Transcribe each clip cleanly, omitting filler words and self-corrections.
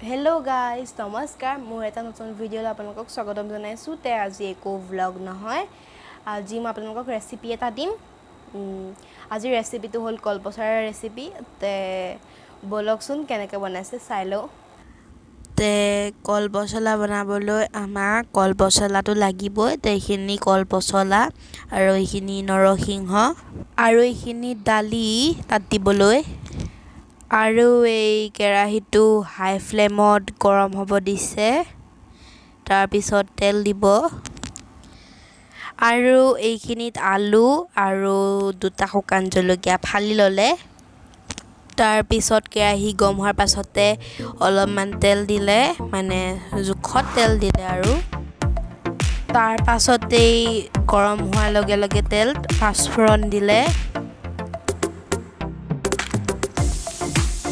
Hello' guys, নমস্কাৰ। মোৰ এটা নতুন ভিডিঅ'লৈ আপোনালোকক স্বাগতম জনাইছোঁ। তে আজি একো ভ্লগ নহয়, আজি মই আপোনালোকক ৰেচিপি এটা দিম। আজিৰ ৰেচিপিটো হ'ল কলপচলাৰ ৰেচিপি। তে ব'লকচোন, কেনেকৈ বনাইছে চাই লওঁ। তে কলপচলা বনাবলৈ আমাক কলপচলাটো লাগিবই। তে এইখিনি কলপচলা আৰু এইখিনি নৰসিংহ আৰু এইখিনি দালি তাত দিবলৈ। আৰু এই কেৰাহীটো হাই ফ্লেমত গৰম হ'ব দিছে। তাৰপিছত তেল দিব আৰু এইখিনিত আলু আৰু দুটা শুকান জলকীয়া ফালি ল'লে। তাৰপিছত কেৰাহী গৰম হোৱাৰ পাছতে অলপমান তেল দিলে, মানে জোখত তেল দিলে। আৰু তাৰ পাছতেই গৰম হোৱাৰ লগে লগে তেল পাঁচফোৰণ দিলে।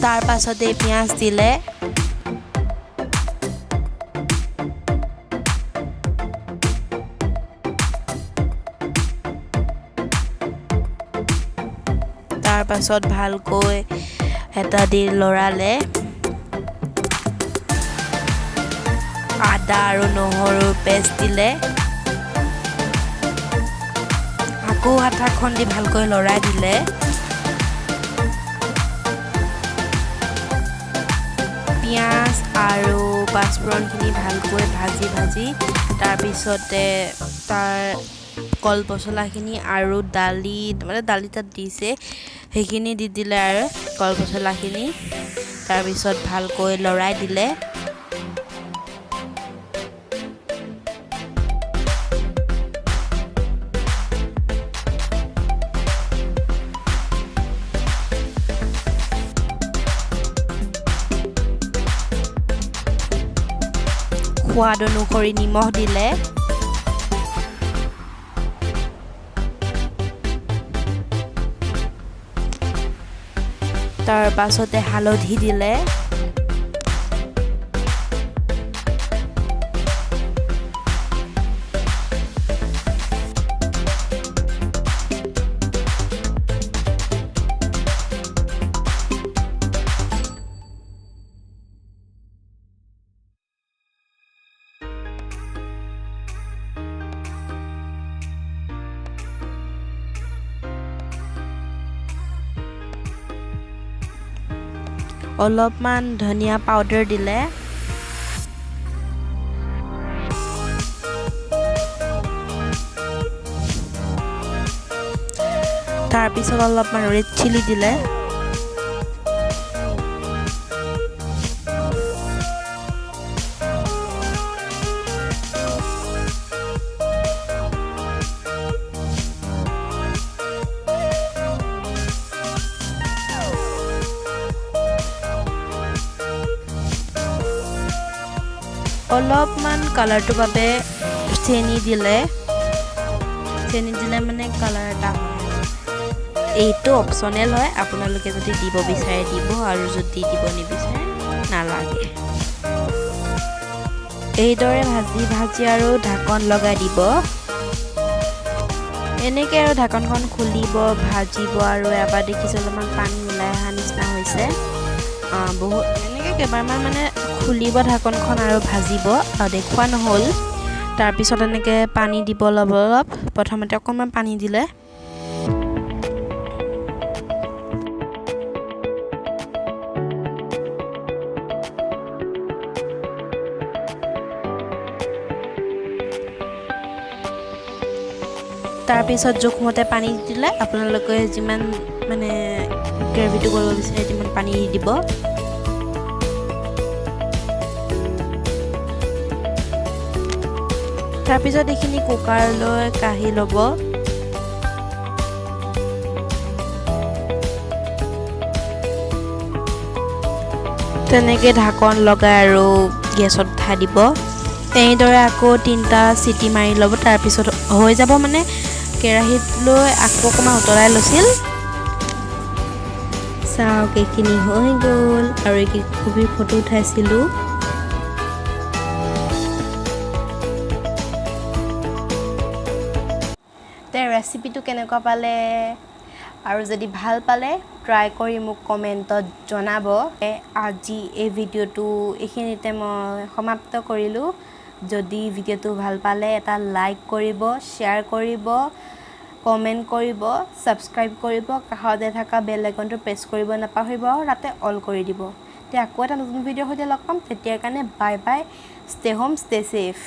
তাৰ পাছতেই পিঁয়াজ দিলে। তাৰপাছত ভালকৈ এটা দি লৰালে। আদা আৰু নহৰুৰ পেষ্ট দিলে। আকৌ হাতাখন দি ভালকৈ লৰাই দিলে। পিঁয়াজ আৰু পাঁচফোৰণখিনি ভালকৈ ভাজি ভাজি তাৰপিছতে তাৰ কলপচলাখিনি আৰু দালি, মানে দালি তাত দিছে, সেইখিনি দি দিলে আৰু কলপচলাখিনি। তাৰপিছত ভালকৈ লৰাই দিলে। সোৱাদ অনুসৰি নিমখ দিলে। তাৰ পাছতে হালধি দিলে। অলপমান ধনিয়া পাউডাৰ দিলে। তাৰপিছত অলপমান ৰেড চিলি দিলে। অলপমান কালাৰটোৰ বাবে চেনি দিলে। চেনি দিলে মানে কালাৰ এটা হয়। এইটো অপশ্যনেল হয়, আপোনালোকে যদি দিব বিচাৰে দিব, আৰু যদি দিব নিবিচাৰে নালাগে। এইদৰে ভাজি ভাজি আৰু ঢাকন লগাই দিব। এনেকৈ আৰু ঢাকনখন খুলিব, ভাজিব। আৰু এবাৰ দেখিছোঁ অলপমান পানী ওলাই অহা নিচিনা হৈছে। বহুত এনেকৈ কেইবাৰমান মানে খুলিব ঢাকনখন আৰু ভাজিব, দেখুওৱা নহ'ল। তাৰপিছত এনেকৈ পানী দিব অলপ অলপ। প্ৰথমতে অকণমান পানী দিলে। তাৰপিছত জোখমতে পানী দিলে। আপোনালোকে যিমান মানে গ্ৰেভিটো কৰিব বিচাৰে তিমান পানী দি দিব। তাৰপিছত এইখিনি কুকাৰলৈ কাঢ়ি ল'ব। তেনেকৈ ঢাকন লগাই আৰু গেছত উঠাই দিব। এনেদৰে আকৌ 3টা চিটি মাৰি ল'ব। তাৰপিছত হৈ যাব। মানে কেৰাহীত লৈ আকৌ অকণমান উতলাই লৈছিল। চাওক, এইখিনি হৈ গ'ল। আৰু এই কবিৰ ফটো উঠাইছিলোঁ। তে ৰেচিপিটো কেনেকুৱা পালে? আৰু যদি ভাল পালে ট্ৰাই কৰি মোক কমেণ্টত জনাব। আজি এই ভিডিঅ'টো এইখিনিতে মই সমাপ্ত কৰিলোঁ। যদি ভিডিঅ'টো ভাল পালে এটা লাইক কৰিব, শ্বেয়াৰ কৰিব, কমেণ্ট কৰিব, ছাবস্ক্ৰাইব কৰিব, কাষতে থকা বেল আইকনটো প্ৰেছ কৰিব নাপাহৰিব আৰু তাতে অল কৰি দিব। তেতিয়া আকৌ এটা নতুন ভিডিঅ'ৰ সৈতে লগ পাম। তেতিয়াৰ কাৰণে bye bye, stay home, stay safe.